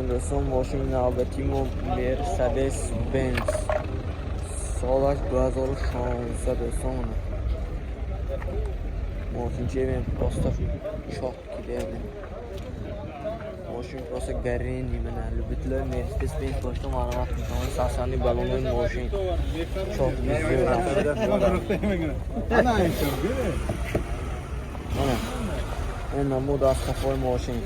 Дӯстон, мошини навбати мо Мерседес Бенз, солаш 2016. Дӯстон, мошинчи просто чёткий дем, мошин просто горение. Мана, любитель Мерседес Бенз бошад, марҳамат метавонед. Сасани балонои мошин чёткий зӯр. Мана, ин намуд аз қафои мошин.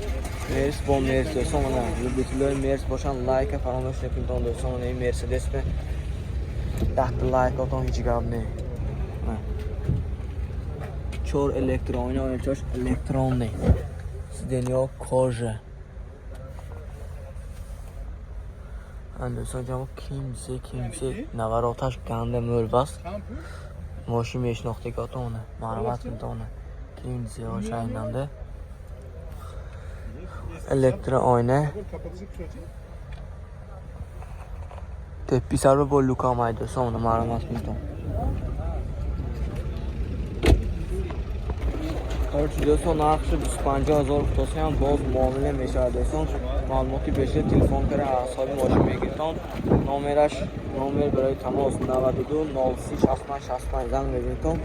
Мерс бо мерс, дӯстон. Мана, любителои мерс бошанд, лайка фаромӯш накунед, дӯстон. Мана, ин мерседес бе 10 та лайкотон ҳеҷ гап не. Чор электронӣ, оилчош электронный, сиденья кожа. Дӯстон, ҷамо кимсе кимсе навороташ ганда мӯлбаст. Мошин мешинохтеготона, марҳамат кунтона. Кимсе ошайнанда электроойна, тепписарро бо люкамай. Дӯстон, марҳамат кунтон. Короче, дӯстон, нархши 25 000 гуфтосиам, боз муомила мешавад. Дӯстон, маълумоти бештар телефон кара, асҳоби мошин мегиртон. Номераш, номер барои тамос 92 03 65 65, занг мезанитон,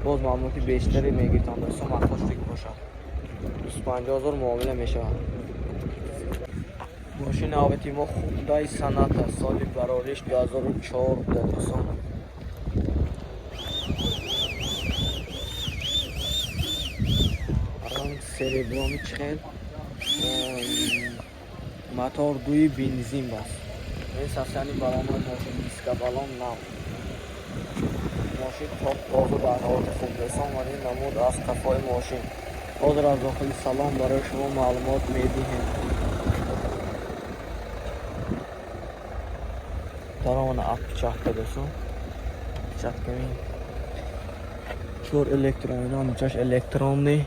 боз маълумоти бештаре мегиртон. Дӯстон, махоштик бошад, 25 000 муомила мешавад. Мошини навбати мо Хундай Соната, соли барориш 2004. Дӯстон, ранг сереброми чихел, мотор дуи бензин баст. Ин сасяни балонои мошин, диска балон нав, мошин топ тоза, дар ҳолати хуб. Дӯстон, ин намуд аз қафои мошин. Ҳозир аз дохили салон барои шумо маълумот медиҳем. Даромана отпечатка, дӯстон, отпечатками чор электроино, чаш электронный,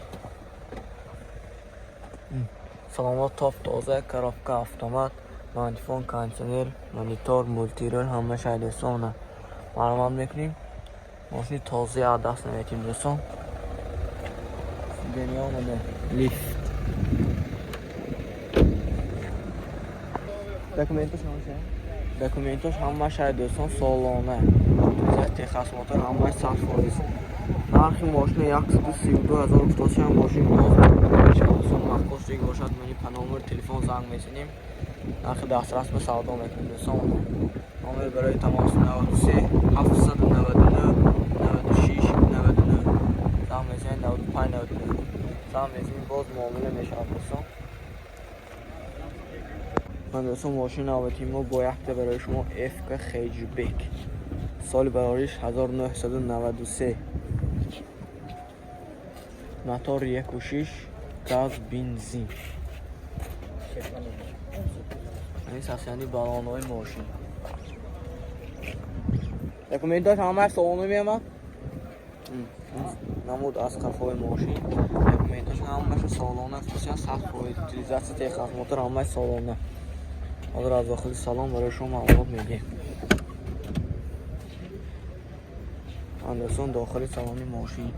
салонҳо топ тоза, коробка автомат, магнитофон, кондитсионер, монитор, мультирул, ҳамааш ай. Дӯстон, марҳамат мекунем, мошини тозаи аз даст наметем. Дӯстон, сиденья омада, лифт, документош ҳамаша, документош ҳамааш ай. Дӯстон, солона техосмотр, ҳамааш 100%. Нархи мошина 132 000 гуфтосиам, мошин боз дӯстон, маҳқош бошад, мани па номер телефон занг мезанем, нархи дастрас ба савдо мекунем. Дӯстон, номер барои тамос 93 799 96 99, занг мезанем, 95 99 занг мезанем, боз муомила мешавад. Дӯстон, ман, дӯстон, мошини навбати мо бо якта барои шумо Эфка хэтчбек, соли барориш 1993, мотор 1,6, газ, бензин. Ин сасяни балонҳои мошин, документош ҳамааш солона меомад. Намуд аз қафои мошин, документош ҳамаашо солона, хусусан 100%, утилизация, техосмотр, ҳамааш солона. Ҳозир аз дохили салон барои шумо маълумот медиҳем. Дӯстон, дохили салони мошин,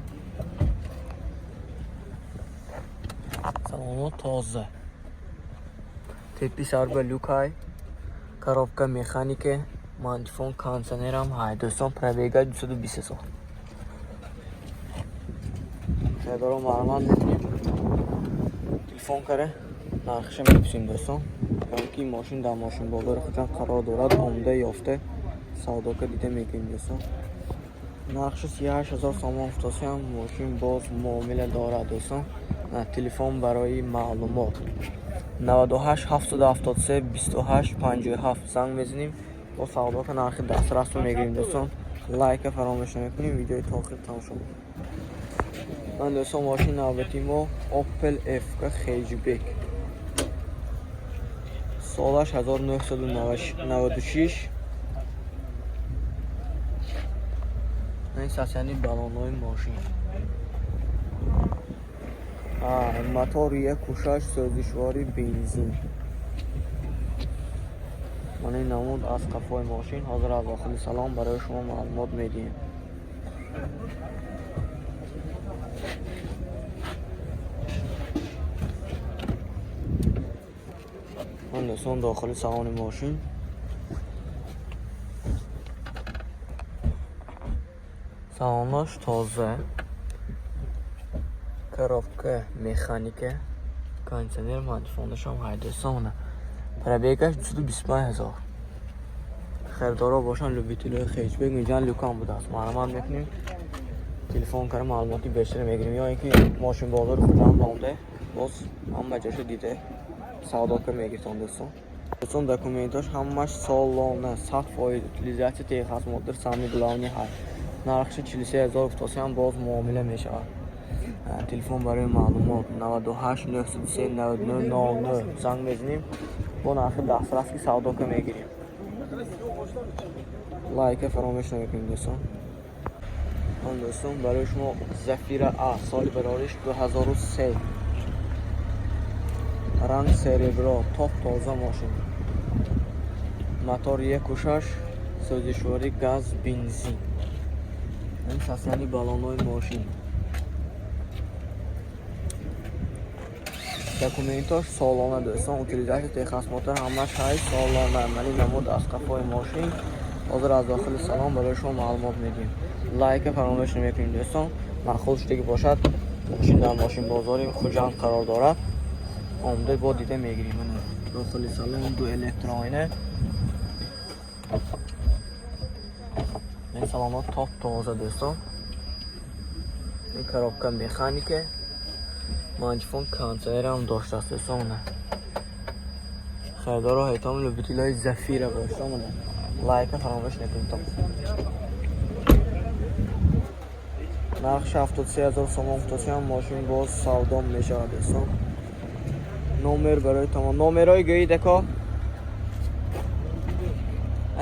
салонҳо тоза, тепи сарба люкай, коробка механике, магнитофон, кондитсионерам ҳай. Дӯстон, пробега 220 000. Шайдоро марҳамат мекунем, телефон кара, нархиша мепурсем. Дӯстон, ки мошин дар мошинбозори Хуҷанд қарор дорад, омода ёфта, савдока дида мекунем. Дӯстон, нархши 38 000 сомон гуфтосиам, мошин боз муомила дорад. Дӯстон, телефон барои маълумот 98 773 28 57, занг мезанем, бо савдока нархи дастрасро мегирем. Дӯстон, лайка фаромӯш намекунем, видеои то охир тамошо кунед. Ман, дӯстон, мошини навбати мо Opel Efka хэтчбек, солаш 1996. Ин сасяни балонҳои мошин, мотор 1,6, сӯзишвори бензин. Ман ин намуд аз қафои мошин. Ҳозир аз дохили салон барои шумо маълумот медиҳем. Дӯстон, дохили салони мошин. Салонаш тоза. Коробка механика. Кондиционер, магнитофонашам ҳай, дӯстон. Пробегаш 225 ҳазор. Харидоро бошанд, любителои хэтчбек, инҷа Люкан будааст. Маълумот мекунем. Телефон кара маълумоти бештар мегирем. Ё ин ки мошин бозори Хуҷанд омда, боз ҳама ҷоша дида савдо кар мегиртон, дӯстон. Дӯстон, документош ҳамаш солона, 100%, утилизация, техосмотр, самый главный ҳай. Нархши 43 ҳазор гуфтосиам, боз муомила мешавад. Телефон барои маълумот 98 903 99 00 занг мезанем, бо нархи дастрас ки савдо ка мегирем. Лайка фаромӯш намекунем, дӯстон. Он дӯстон, барои шумо Зафира А, соли барориш 2003, ранг серебро, топ тоза мошин, мотор 1,6, сӯзишворӣ газ, бензин. Ин состояние баллонҳои мошин. Документош солона, дӯстон, утилизация, техосмотр ҳамаш ҳай, солона. Мани намуд аз қафои мошин. Ҳозир аз дохили салон барои шумо маълумот медиҳем. Лайка фаромӯш намекунем, дӯстон. Маъқул шудагӣ бошад, мошин дар мошинбозори Хуҷанд қарор дорад, омда бо дида мегирем. Мана дохили салон, ду электроина. Ин салонҳо топ тоза, дӯстон. Ин коробка механика, магнитофон, кондиционерам доштааст, дӯстон. Харидоро ҳайтом, любителои Зафира бошад, лайка фаромӯш накунед. Нархш 73 ҳазор сомон гуфтосиам, мошин боз савдо мешавад, дӯстон. Номер барои тамом номерҳои гӯед, ако,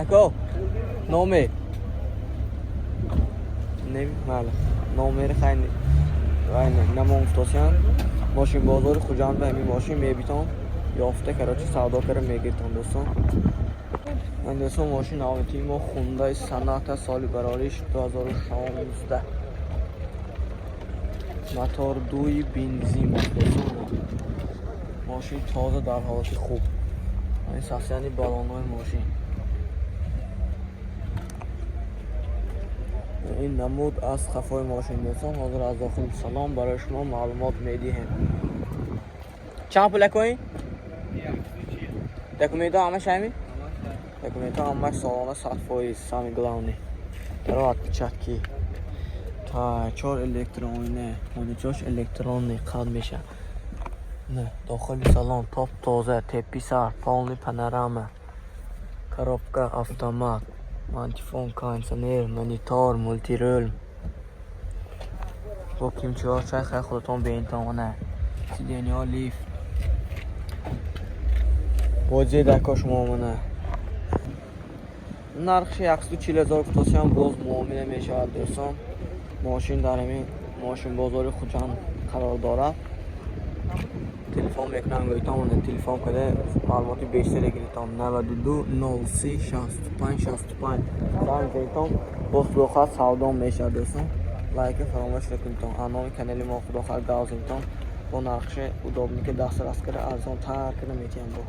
ако, номер не, майла, номери хай намон гуфтосиам. Мошинбозори Хуҷанд ба ҳамин мошин мебитон, ёфта, короче, савдо кара мегиртон, дӯстон. Дӯстон, мошин навбатии мо Хундай Соната, соли барориш 2016, мотор дуи, бензин аст, дӯстон. Мошин тоза, дар ҳолати хуб. Ин состояние баллонҳои мошин. Ин намуд аз қафои мошин, дӯстон. Ҳозир аз дохили салон барои шумо маълумот медиҳем. Чанд пул, ако, ин? Документҳо ҳамаш ҳами, документҳо ҳамаш солона, 100%, самый главный даро отпечатки. Та чор электроина, мониторш электронный қад мешавад. Не, дохили салон топ тоза, тепи сар, полный панорама, коробка автомат, магнитофон, кондиционер, монитор, мультируль бо кимчиҳо. Чай хай худатон беинтомона. Сиденьяҳо лифт, бози дако шумо мана. Нархши 140 ҳазор гуфтосиам, боз муомила мешавад, дӯстон. Мошин дар ҳамин мошинбозори Хуҷанд қарор дорад. Телефон мекунам, гӯйтон, телефон када маълумоти бештаре гиритон. 92 03 65 65 занг зедитон, боз худохоҳад савдо мешавад, дӯстон. Лайка фаромӯш накунитон. Аз номи канали мо худохоҳад гав зедитон, бо нархши удобный ки дастрас кара, арзонтар кара метиҳам бо.